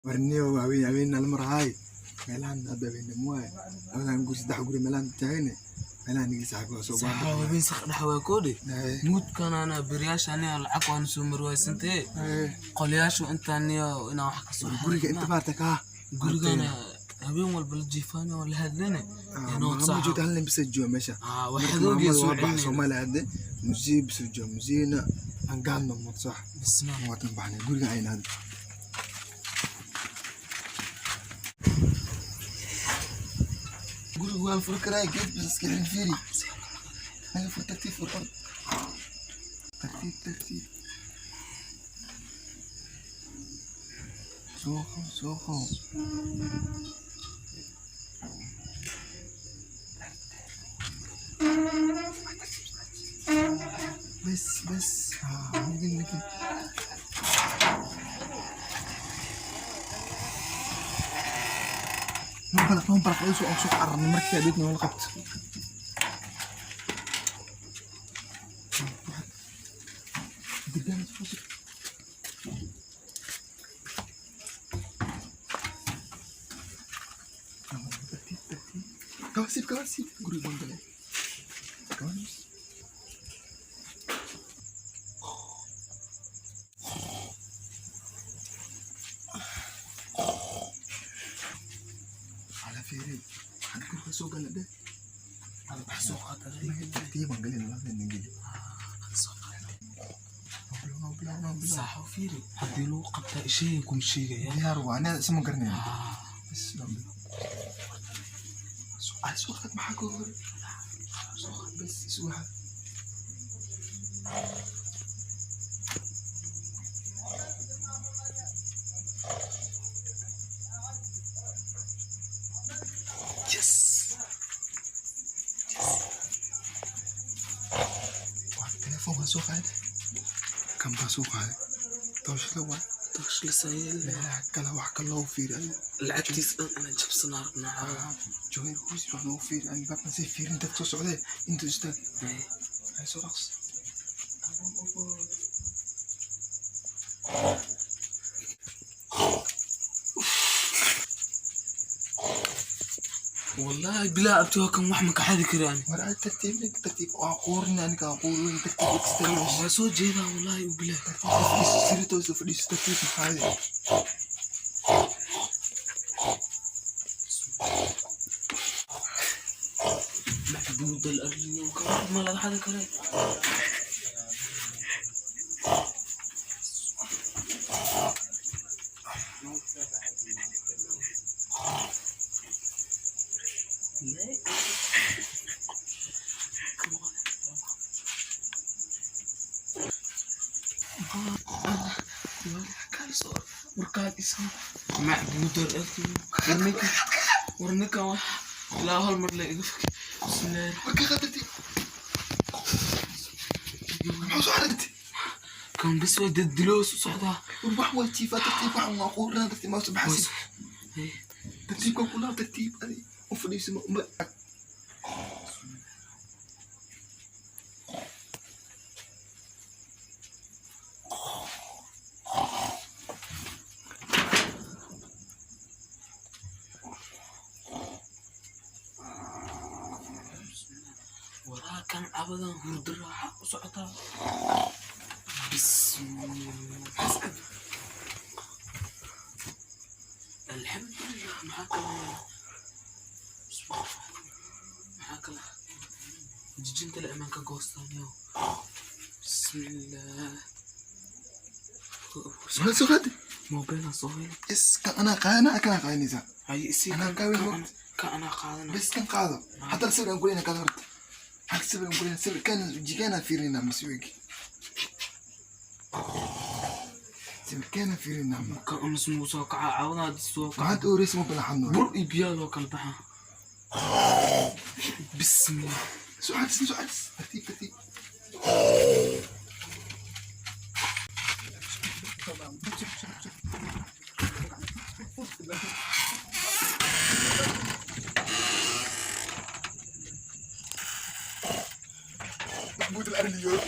Warniyow haween haween nala marhaay meelahan hadda habeenimo waaye, labadan guri saddex guri meelahan taagane, meelahan nigi saaxiib waa soo saxa baahan. Habeen sak dhex waa koodhe muudkan ana beryaasha aniga lacag waana soo marwaysantee qolyaashu intaan niyo inaan wax ka soo Guriga inta maarta kaa gurigana habeen walba la jiifaani oo la hadlane. Maama joogta, hal nin bisa jooga meesha. Waxadoogii soo waa bax celinayna. Soomaaliya hadde musii bisa jooga, musiina aan gaadno mood sax. Bisna. Waatan baxnay guriga ayna hadda. Guriga waan furi karaa, geed bis iska xirin, fiiri naga fur, tartiib fur, orod. Tartiib tartiib, soo qabo, soo qabo. بس بس نقل نقل نبلغ نبلغ سوق سوق عرنا markii adeedna wala qabto. Degaan soo. Tartiib tartiib, kawasiib kawasiib, guriga baan galay, kawasiib. Ala fiiri, waxaan guriga soo galnay dheh. Wax soo qaata. Tartiib baan galin, labadeen geli. Bilow bilow bilow bilow. Saxa fiiri, haddii lagu qabtaa isheegan kuma sheegaya. Diyaar waa, aniga isma garanayno. Bas bilow bilow. Ah, soo qaad, maxaa ka hor? Soo qaad bas isu waxa. Yes. Waa telefoon baa soo qaaday. Kan baa soo qaaday. Tooshla waa. Tooshla sayel. Meelaha kale wax ka loo fiiriyo. Lacagtiis dhan inaan jabsanaa rabnaa cawada. Jawheer hoos wax loo fiiriyo. Ani baabkan sii fiirin dad soo socdee. Intuu istaag. Ay soo dhaqs. Wallahi bilaa abti waa kan wax ma ka xadi karaan. War aad tartiib nin tartiib waa quurin aniga waa quurin tartiib extra. Waa soo jeedaa wallahi u bilaa. Tartiib sirito soo fadhiiso tartiib maxaa yeelay. Macbuud al-arliyo kan wax ma laga xadi karee. Macbuud al-arliyo warninka warninkan wax ilaa hal mar la iga fakay bismillaahi. War ka qaad tartiib. Maxaa soo aragtay? Kan bas waa daddiloos u socdaa. War wax waa jiifaa tartiib waxaan waa quurinaa tartiib maa soo baxaysid. Tartiib kan kulaab tartiib adi u fadhiiso ma Waraa kan cabadan hurdo raaxa u socotaa. Bismillah, alxamdulilah. Maxaa kala yaala? Maxaa kala jijinta la imaan ka goostaaniyo? Bismillah. Waa soo qaaday. Mobeelaan soo helay. Is kan anaa qaadana kana qaadanaysaa. Haye isii. Anaa kan kaa weyn kan waqti. Kan anaa qaadana. Bes kan qaado. Haddana sawir aan kuleyna kaada horta. Hal sawir aan kuleyna, sawir kan jikaana fiirinaa masiwigi. Sawirkeena fiirinaa ma. Kan unus muu soo kacaa caawada haddii soo kaca. Maxaad u horeysa ma balaxadno. Bur iyo biyaa loo kala baxaa. Bismillah. Soo cadis soo cadis tartiib tartiib. Moet الأرليو.